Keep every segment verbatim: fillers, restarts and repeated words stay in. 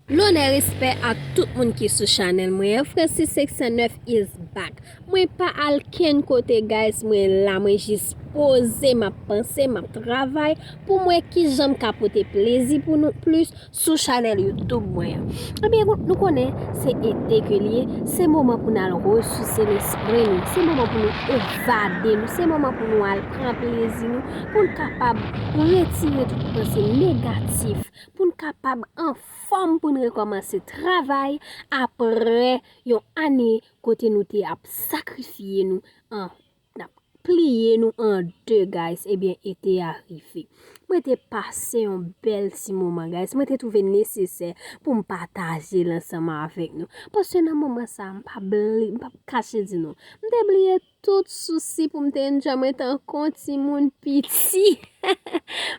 Lonè, respè ak tout moun ki sou chanèl mwen an. Francis six oh nine is back. Mwen pa al kenn kote, guys. Mwen la, mwen jis poze, m ap panse, m ap travay pou m wè kijan m ka pote plezi pou nou plis sou chanèl YouTube mwen an. Ebyen, nou konnen se ete ke l ye, se moman pou n al resouse lespri nou, se moman pou nou evade nou, se moman pou nou al pran plezi nou, pou n kapab retire tout panse negatif, pou n kapab anfòm, pou n rekòmanse travay apre yon ane kote nou te ap sakrifye nou, an, n ap pliye nou an de, guys. Ebyen, ete a rive. Mwen te pase yon bèl ti moman, guys. Mwen te twouve nesesè pou m pataje l ansanm avèk nou. Paske nan moman sa, m p ap bli, m p ap kache di nou, m te bliye tout sousi pou m te enjoy mwen tankou yon timoun piti.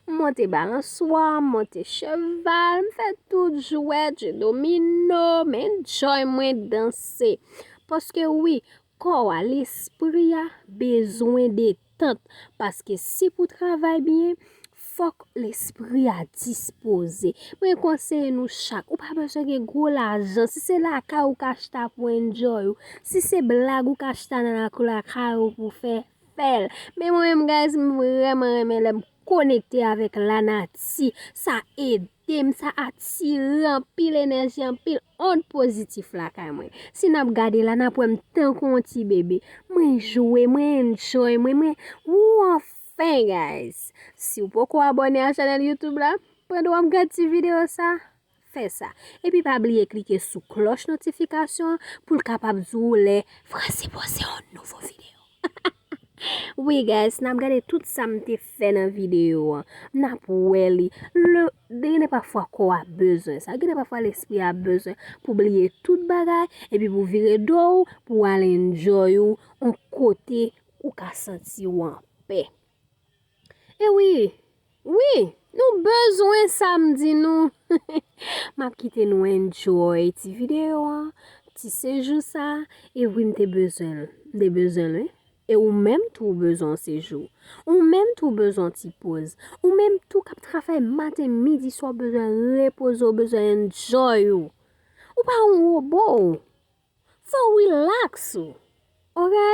M monte balanswa, m monte cheval, m fè tout jwèt, jwe domino, m enjoy mwen danse. Paske wi, kò a, lespri a bezwen detant. Paske si pou travay byen, fòk lespri a dispoze. Mwen konseye nou chak, ou pa bezwen gen gwo lajan. Si se lakay ou ka chita pou enjoy ou, si se blag ou ka chita nan lakou lakay ou pou fè, fè l. Men mwen menm, guys, m vrèman renmen lè m konekte avèk lanati. Sa ede m, sa atire anpil enèji, anpil ond pozitif lakay mwen. Si n ap gade la, n ap wè m tankou yon ti bebe. Mwen jwe, mwen enjoy, mwen, mwen, wou, anfen, guys. Si w poko abòne a chanèl YouTube la, pandan w ap gade ti videyo sa, fè sa. Epi pa bliye klike sou klòch notifikasyon an pou l kapab di w lè Francis poste yon nouvo videyo. Wi, guys, n ap gade tout sa m te fè nan videyo an. N ap wè li. Le, gen de pafwa kò a bezwen sa. Gen de pafwa lespri a bezwen pou bliye tout bagay, epi pou vire do w, pou al enjoy ou, yon kote ou ka santi w anpè. E wi, wi, nou bezwen sa m di nou. M ap kite nou enjoy ti videyo an, ti sejou sa, e wi, m te bezwen l, m te bezwen l, wi. E ou menm tou w bezwen yon sejou. Ou menm tou w bezwen yon ti poz. Ou menm tou k ap travay maten, midi, swa, w bezwen repoze, w bezwen enjoy ou. Ou pa yon wobo. Fò w relax ou. Oke?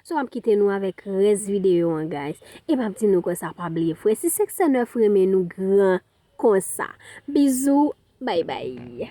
So, m ap kite nou avèk rès videyo an, guys. E m ap di nou konsa, pa bliye, frè, si sèks nèf renmen nou gran konsa. Bizou, bye bye.